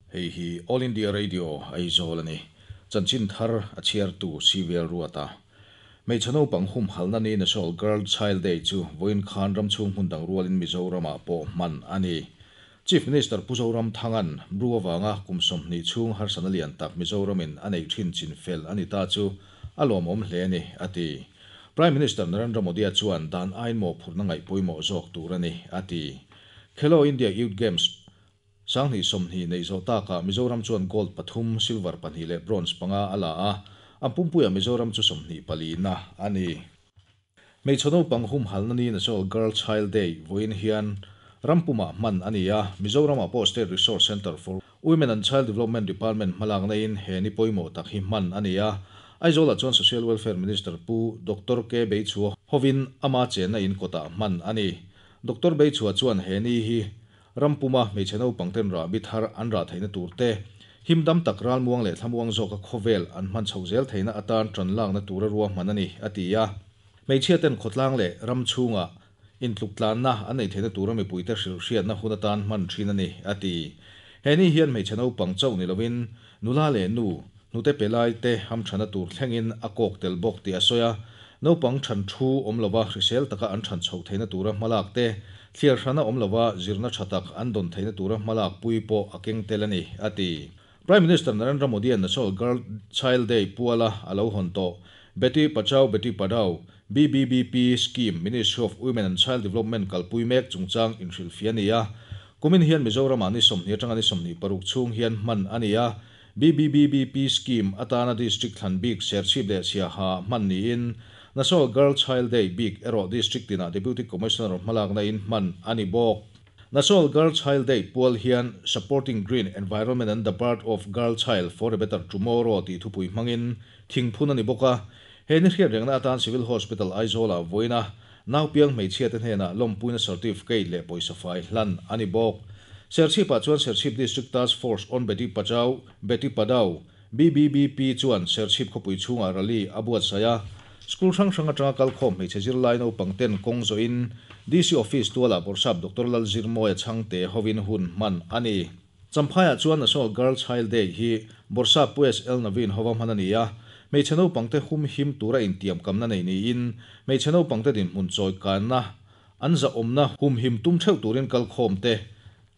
Hei hi All India Radio Aizawl a ni. Chanchin thar a chhiartu CVL Ruata. Hmeichhe naupang humhalhna ni National Girl Child Day chu vawiin khan ramchhung hmun dang rualin Mizoramah pawh hman a ni. Chief Minister Pu Zoramthanga'n Bru avanga kum 20 chhung harsatna lian tak Mizoramin a neih thin chin fel a ni ta chu a lawmawm hle a ni, a ti. Prime Minister Narendra Modi-a chuan dan aiin mawhphurhna ngaih pawimawh zawk tur a ni, a ti. Khelo India Youth Games 2020 neih zawh takah Mizoram chuan gold pathum, silver pahnih leh bronze panga a la a, a pumpuiah Mizoram chu 24 na a ni. Hmeichhe naupang humhalhna ni National Girl Child Day vawiin hian ram pumah hman a ni a, Mizoramah pawh State Resource Centre for Women and Child Development Department hmalakna-in he ni pawimawh tak hi hman a ni a. Aizawlah chuan Social Welfare Minister Pu Doctor K Beichhua hovin ama chenna in kawtah hman a ni. Doctor Beichhua chuan he ni hi ram puma hmeichhe naupangten rahbi thar an rah theihna tur te, himdam tak ralmuang leh thlamuang zawka khawvel an hman chhoh zel theihna atan tan lakna tura ruahman a ni, a ti a. Hmeichhiaten khawtlang leh ram chhungah Intluktlanna an neih theihna tura mipuite hrilhhriatna hun atan hman thin a ni, a ti. He ni hian hmeichhe naupang chauh ni lovin nula leh nu, hnute pe lai te hamthana tur thlengin a kawk tel bawk tih a sawi a. Naupang than thu awm lova hrisel taka an than chhoh theihna tura hmalak te, thliar hrana awm lova zirna tha tak an dawn theihna tura hmalak pui pawh a keng tel a ni, a ti. Prime Minister Narendra Modi-a'n National Girl Child Day puala a lo hawn tawh Beti Bachao Beti Padhao, BBBP, scheme Ministry of Women and Child Development kalpui mek chungchang inhrilhfiah a ni a. Kumin hian Mizoramah ni 20 atanga ni 26 chhung hian hman a ni a. BBBP scheme atana district thlan bik Serchhip leh Siaha hman niin National Girl Child Day bik erawh district tinah Deputy Commissioner hmalakna in hman a ni bawk. National Girl Child Day pual hian Supporting Green Environment and the Birth of Girl Child for a Better Tomorrow tih thupui hmangin thingphun a ni bawk a. He ni hriat rengna atan Civil Hospital Aizawl-ah vawiina naupiang hmeichhiate hnenah lawmpuina certificate leh pawisa fai hlan a ni bawk. Serchhip-ah chuan Serchhip District Task Force on Beti Bachao, Beti Padhao, BBBP chuan Serchhip khawpui chhungah rally a buatsaih a, school hrang hrang atanga kalkhawm hmeichhe zirlai naupang ten kawng zawhin DC Office tualah Bawrhsap Doctor Lalzirmawia chhangte hovin hun hman a ni. Champhaiah chuan National Girl Child Day hi Bawrhsap Pu SL Naveen hova hman a ni a, hmeichhe naupangte humhim tura intiamkamna nei niin hmeichhe naupangte dinhmun chawikanna an zahawmna humhim tum theuh turin kalkhawmte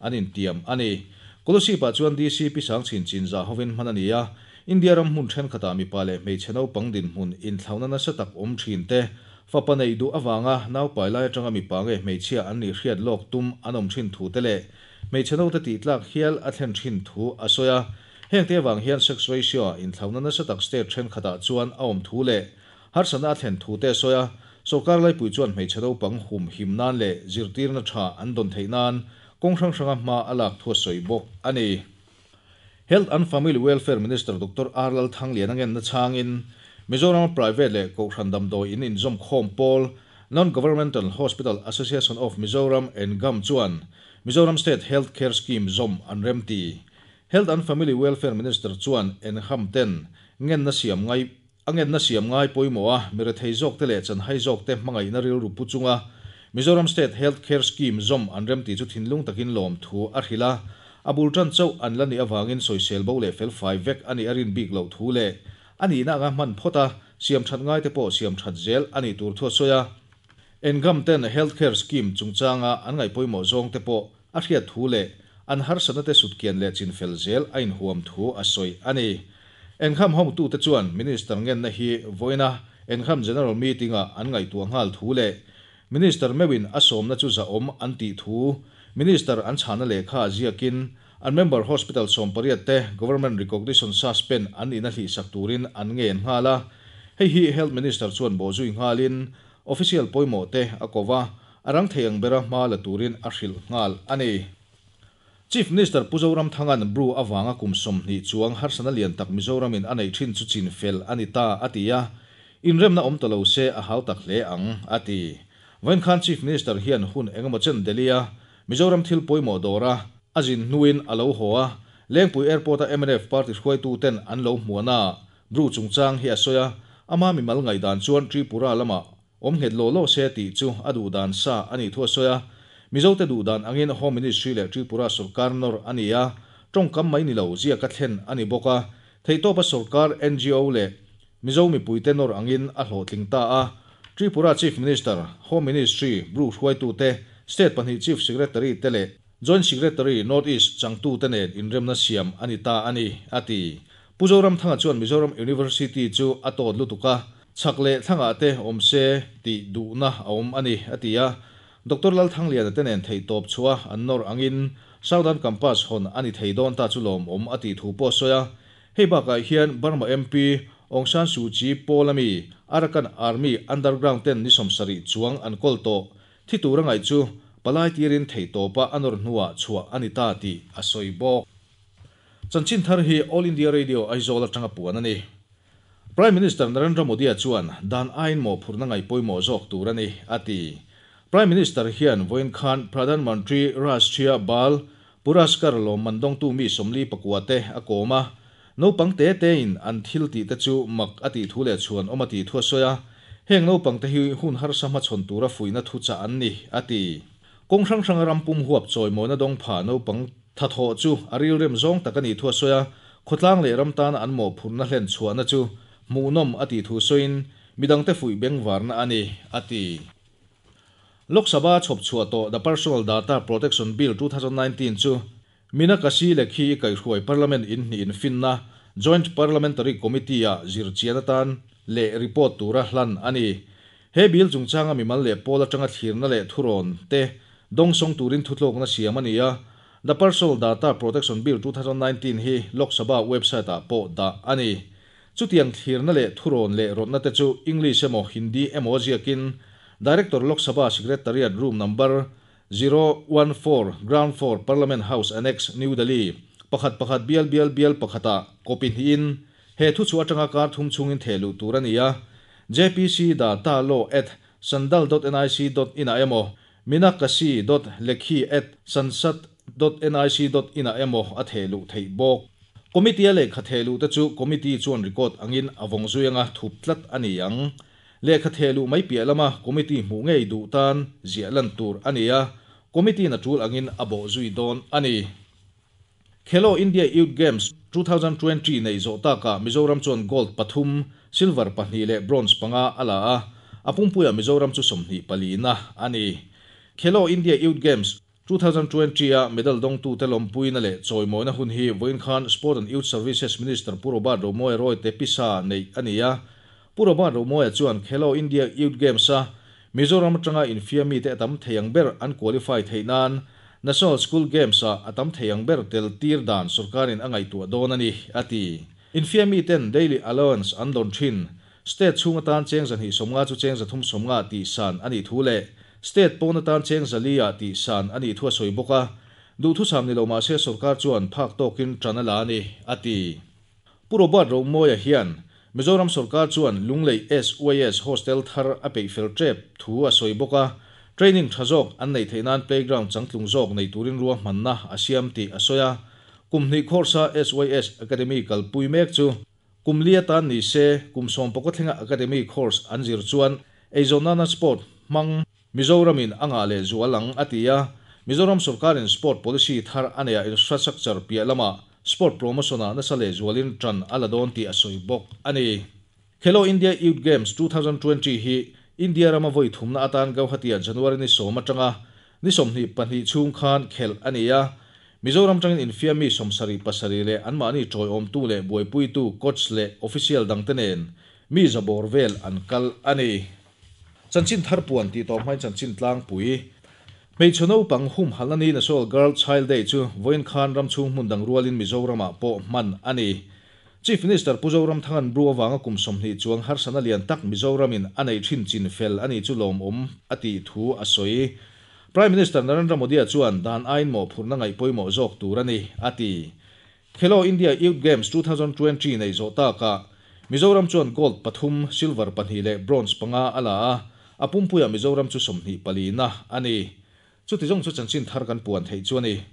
an intiam a ni. Kolosip-ah chuan DC Pi Sangchhin Chinzah hovin hman a ni a, India ram hmun thenkhatah mipa leh hmeichhe naupang dinhmun inthlauhna nasa tak awm thin te, fapa neih duh avanga naupai lai atanga mipa nge hmeichhia an nih hriat lawk tum an awm thin thu te leh hmeichhe naute tihtlak hial a thlen thin thu a sawi a. Hengte avang hian sex ratio-ah inthlauhna nasa tak state thenkhatah chuan a awm thu leh Harsatna a thlen thu te a sawi a, sawrkar laipui chuan hmeichhe naupang hum him nan leh zirtirna tha an dawn theih nan kawng hrang hranga hma a lak thu a sawi bawk a ni. Health and Family Welfare Minister Doctor R Lalthangliana ngenna chhangin Mizoram-a private leh Kohhran damdawi in inzawm khawm pawl Non-Governmental Hospital Association of Mizoram, NGAM, chuan Mizoram State Health Care Scheme zawm an remti. Health and Family Welfare Minister chuan NGAM ten ngenna siam ngai A ngenna siam ngai pawimawh a, mi rethei zawkte leh chanhai zawkte hmangaihna rilru pu chunga Mizoram State Health Care Scheme zawm an remti chu thinlung takin lawmthu a hrilh a, a bul tan chauh an la nih avangin sawisel bo leh felfai vek a nih a rin bik loh thu leh a nihna anga hman phawt a, siam that ngaite pawh siam that zel a nih tur thu a sawi a. Engam ten Health Care Scheme chungchanga an ngaih pawimawh zawngte pawh a hriat thu leh an harsatna te sutkian leh chinfel zel a inhuam thu a sawi a ni. Engham hawngtute chuan Minister ngenna hi vawiina Engham General Meeting-ah an ngaihtuah nghal thu leh Minister meuhin a sawmna chu zahawm an tih thu Minister an chhana lehkha ziakin an member hospital 18 te Government Recognition suspend an nihna hlihsak turin an ngen nghal a. Hei hi Health Minister chuan bawhzui nghalin Official pawimawh te a ko va, A rang thei ang bera hma la turin a hrilh nghal a ni. Chief Minister Pu Zoramthanga'n Bru avanga kum 20 chuang harsatna lian tak Mizoramin a neih thin chu chin fel a ni ta a ti a, inremna awm ta lo se a hau tak hle ang a ti. Vawiin khan Chief Minister hian hun engemaw chen Delhi-a Mizoram thil pawimawh dawra a zin hnuin a lo haw a, Lengpui Airport-a mnf party hruaituten an lo hmuahnaah Bru chungchang hi a sawi a, ama mimal ngaihdan chuan Tripura lamah Awm nghet law law se tih chu a duh dan sa a nih thu a sawi a. Mizote duh dan angin Home Ministry leh Tripura sawrkar nawr a ni a. Tawngkam mai ni lo, ziaka thlen a ni bawk a. Theihtawpa sorkar, ngo leh Mizo mipuite nawr angin a hlawhtling ta a. Tripura Chief Minister, Home Ministry, Bru hruaitute, State pahnih Chief Secretary te leh Joint Secretary, North East changtute nen inremna siam a ni ta a ni, a ti. Pu Zoramthanga chuan Mizoram University chu a tawt lutuk a, chhak leh thlangah te awm se tih duhna a awm a ni, a ti a. Doctor Lalthangliana te nen theihtawp chhuah an nawr angin Southern Campus hawn a ni thei dawn ta chu lawmawm a tih thu pawh a sawi a. Hei bakah hian Burma MP Aung San Suu Kyi pawl ami Arakan Army Underground ten ni 70 chuang an kawl tawh. Thi tur a ngaih chu palai tirin theihtawpa a nawr hnuah chhuah a ni ta tih a sawi bawk. Chanchin thar hi All India Radio Aizawl atanga puan a ni. Prime Minister Narendra Modi-a chuan dan aiin mawhphurhna ngaih pawimawh zawk tur a ni, a ti. Prime Minister hian vawiin khan Pradhan Mantri Rashtriya Bal Puraskar lawmman dawngtu mi 44 te a kawm a, naupang te tein an thil tih te chu mak a tih thu leh chhuan awm a tih thu a sawi a, heng naupang te hi hun harsa hmachhawn tura fuihna thuchah an ni, a ti. Kawng hrang hranga ram pum huap chawimawina dawng pha naupang thathawh chu a rilrem zawng tak a nih thu a sawi a, khawtlang leh ram tana an mawhphurhna hlen chhuahna chu hmuhnawm a tih thu sawiin midangte fuih bengvarna a ni, a ti. Lok Sabha chhawp chhuah tawh The Personal Data Protection Bill 2019 chu Minakasi Lekhi i kaihhruai Parliament in hnih infinna Joint Parliamentary Committee-ah zirchian atan leh report tura hlan a ni. He bill chungchanga mimal leh pawl atanga thlirna leh thurawn te dawngsawng turin thutlawkna siam a ni a, The Personal Data Protection Bill 2019 hi Lok Sabha website-ah pawh dah a ni. Chutiang thlirna leh thurawn leh rawtna te chu English emaw Hindi emaw ziakin Director Lok Sabha Secretariat Room Number 014, Ground Floor, Parliament House Annex, New Delhi, pakhat pakhat bial bial bial pakhatah copy hnihin he thu chhuah atanga kar thum chhungin theh luh tur a ni a. Jpc data law at sandal dot nic dot in ah emaw minakasi dot lekhi at sansad dot nic dot in ah emaw a theh luh theih bawk. Committee a lehkha theh luh te chu committee chuan record angin a vawng zui anga thup tlat a ni ang. Lehkha theh luh mai piah lama committee hmuh ngei duh tan ziah lan tur a ni a, committee na tul angin a bawh zui dawn a ni. Khelo India Youth Games 2020 neih zawh takah Mizoram chuan gold pathum, silver pahnih leh bronze panga a la a, a pumpuiah Mizoram chu 24 na a ni. Khelo India Youth Games 2020 a medal dawngtute lawmpuina leh chawimawina hun hi vawiin khan Sport and Youth Services Minister Pu Robert Romawia Royte pisa neih a ni a. Pu Robert Romawia chuan Khelo India Youth Games a Mizoram atanga infiamite a tam thei ang ber an qualify theih nan National School Games ah a tam thei ang ber tel tir dan sorkarin a ngaihtuah dawn a ni, a ti. Infiamiten daily allowance an dawn thin. State chhung atan cheng 250 chu cheng 350 tih san a nih thu leh State pawn atan cheng 400 ah tih san a nih thu a sawi bawk a, duhthusam ni lo mah se sorkar chuan phak tawkin tan a la a ni, a ti. Pu Robert Romawia hian Mizoram sorkar chuan Lunglei SYS Hostel thar a peih fel tep thu a sawi bawk a, training tha zawk an neih theih nan playground changtlung zawk nei turin ruahmanna a siam tih a sawi a, kum hnih course-a SYS Academy kalpui mek chu Kum li atan ni se, kum 16 thlenga academy course an zir chuan eizawn nana sport hmang Mizoramin a ngah leh zual ang, a ti a. Mizoram sorkarin sport policy thar a neih ah infrastructure piah lamah sport promotion-ah nasa leh zualin tan a la dawn tih a sawi bawk a ni. Khelo India Youth Games 2020 hi India rama vawi thumna atan Gauhati-ah January ni 10 atanga ni 22 chhung khan khelh a ni a. Mizoram tangin infiammi 77 leh anmahni tawiawmtu leh buaipuitu coach leh official dangte nen mi zabawr vel an kal a ni. Chanchin thar puan tih tawh hmain chanchin tlangpui. Hmeichhe naupang humhalhna ni National Girl Child Day chu vawiin khan ram chhung hmun dang rualin Mizoramah pawh hman a ni. Chief Minister Pu Zoramthanga'n Bru avanga kum 20 chuang harsatna lian tak Mizoramin a neih thin chin fel a ni chu lawmawm a tih thu a sawi. Prime Minister Narendra Modi-a chuan dan aiin mawhphurhna ngaih pawimawh zawk tur a ni, a ti. Khelo India Youth Games 2020 neih zawh takah Mizoram chuan gold pathum, silver pahnih leh bronze panga a la a, a pumpuiah Mizoram chu 24 na a ni. Chuti zawng chu chanchin thar kan puan theih chu a ni.